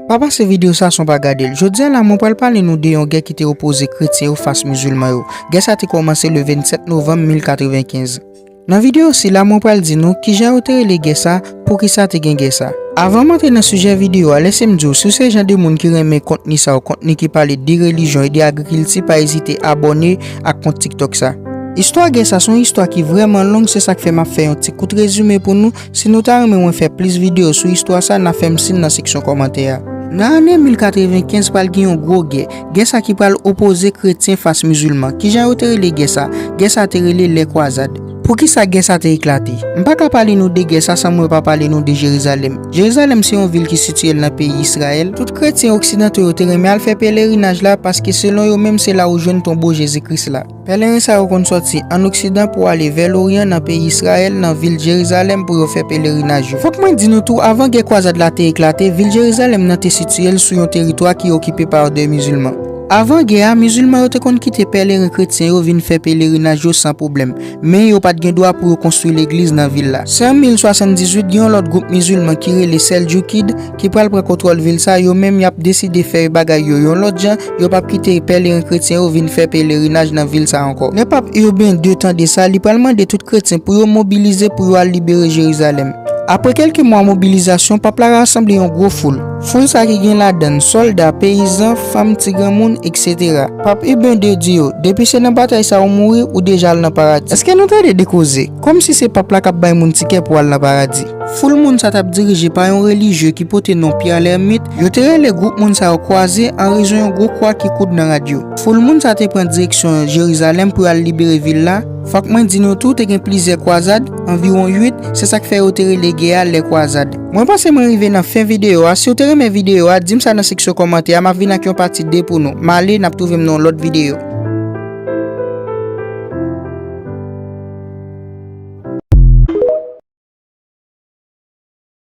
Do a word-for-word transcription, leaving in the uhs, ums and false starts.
Pa pase videyo sa san w pa gade l. Jodi a la, mwen pral pale nou de yon gè ki te opoze kretyen yo fas mizilman yo. Gè sa te kòmanse le vennsèt novanm mil katrevenkenz. Nan videyo sila, mwen pral di nou kijan yo te rele gè sa, poukisa te gen gè sa. Avan m antre nan sijè videyo a, lese m di w, si w se jan de moun ki renmen kontni sa yo, kontni ki pale de relijyon e de agrikilti, pa ezite abòne ak kont TikTok sa. Istwa gè sa se yon istwa ki vrèman long, se sa k fè m ap fè yon ti kout rezime pou nou. Si nou ta renmen mwen fè plis videyo sou istwa sa, n a fè m siy nan seksyon kòmantè a. Nan ane mil katrevenkenz pral gen yon gwo gè, gè sa ki pral opoze kretyen fas mizilman. Kijan yo te rele gè sa? Gè sa te rele lè kwazad. Poukisa gè sa te eklate? M pa ka pale nou de gè sa san mwen pa pale nou de Jerizalèm. Jerizalèm se yon vil ki sitiye l nan peyi Izrayèl. Tout kretyen oksidanto yo te renmen al fè pelerinaj la paske selon yo menm se la ou jwenn tonbo Jezi Kris la. Pèleren sa yo konn sòti ann Oksidan pou ale vè Loryan nan peyi Izrayèl, nan vil Jerizalèm pou yo fè pelerinaj yo. Fòk mwen di nou tou, avan gè kwazad la te eklate, vil Jerizalèm nan te sitiye l sou yon teritwa ki okipe pa de mizilman. Avan gè a, mizilman yo te konn kite pèleren kretyen yo vin fè pelerinaj yo san pwoblèm, men yo pa t gen dwa pou yo konstwi legliz nan vil la. Se an mil swasanndizuit, gen yon lòt gwoup mizilman ki rele Sèldjoukid ki pral pran kontwòl vil sa, yo menm y ap deside fè bagay yo yon lòt jan, yo p ap kite pèleren kretyen yo vin fè pelerinaj nan vil sa ankò. Lè pap Urbain de tande sa, li pral mande tout kretyen pou yo mobilize pou yo al libere Jerizalèm. Apre kèlke mwa mobilizasyon, pap la rasanble yon gwo foul. Foul sa ki gen ladan l sòlda, peyizan, fanm, ti granmoun, etsetera. Pap Urbain de di yo, depi se nan batay sa ou mouri, ou deja al nan paradi. Èske nou tande de koze? Kòmsi se pap la k ap bay moun tikè pou al nan paradi. Foul moun sa t ap dirije pa yon relijye ki pote non Pyè Lèmit. Yo te rele gwoup moun sa yo kwaze an rezon yon gwo kwa ki koud nan rad yo. Foul moun sa te pran direksyon Jerizalèm pou y al libere vil la. Fòk mwen di nou tou, te gen plizyè kwazad, anviwon uit, se sa k fè yo te rele gè a lè kwazad. Mwen panse mwen rive nan fen videyo a. Si w te renmen videyo a, di m sa nan seksyon kòmantè a, m ap vin ak yon pati de pou nou. M ale, n ap twouve m nan yon lòt videyo.